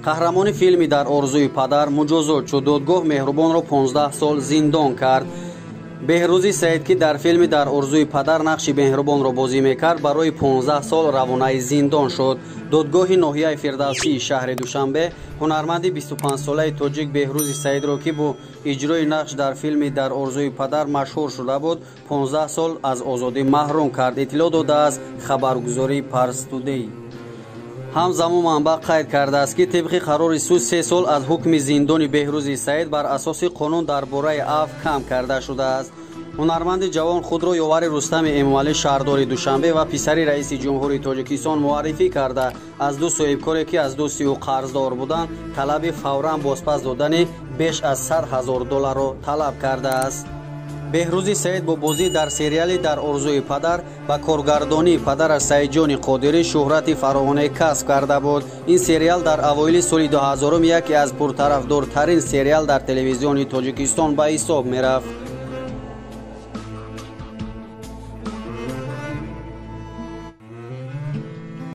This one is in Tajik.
Қаҳрамони филми «Дар орзуи падар» муҷозот шуд. Додгоҳ Меҳрубонро 15 сол зиндон кард. Беҳрӯзи Саид, ки дар филми «Дар орзуи падар» нақши Меҳрубонро бозӣ мекард, барои 15 сол равонаи зиндон шуд. Додгоҳи ноҳияи Фирдавсии шаҳри Душанбе ҳунарманди 25-солаи тоҷик Беҳрӯзи Саидро, ки бо иҷрои нақш дар филми «Дар орзуи падар» машҳур шуда буд, 15 сол аз озодӣ маҳрум кард, иттилоъ додааст хабаргузории Парс Тудей. Ҳамзамон манбаъ қайд кардааст, ки тибқи қарори суд 3 сол аз ҳукми зиндони Беҳрӯзи Саид бар асоси қонун дар бораи афв кам карда шудааст. Ҳунарманди ҷавон худро ёвари Рустами Эмомалӣ, шаҳрдори Душанбе ва писари раиси ҷумҳури Тоҷикистон муаррифӣ карда, аз ду соҳибкоре, ки аз дӯсти ӯ қарздор буданд, талаби фавран бозпас додани беш аз 100 ҳазор долларро талаб кардааст. Беҳрӯзи Саид бо бозӣ дар сериали «Дар орзуи падар» ба коргардонии падараш Саидҷони Қодирӣ шӯҳрати фаровоне касб карда буд. Ин сериал дар авоили соли 2000 яке аз пуртарафдортарин сериал дар телевизиони Тоҷикистон ба ҳисоб мерафт.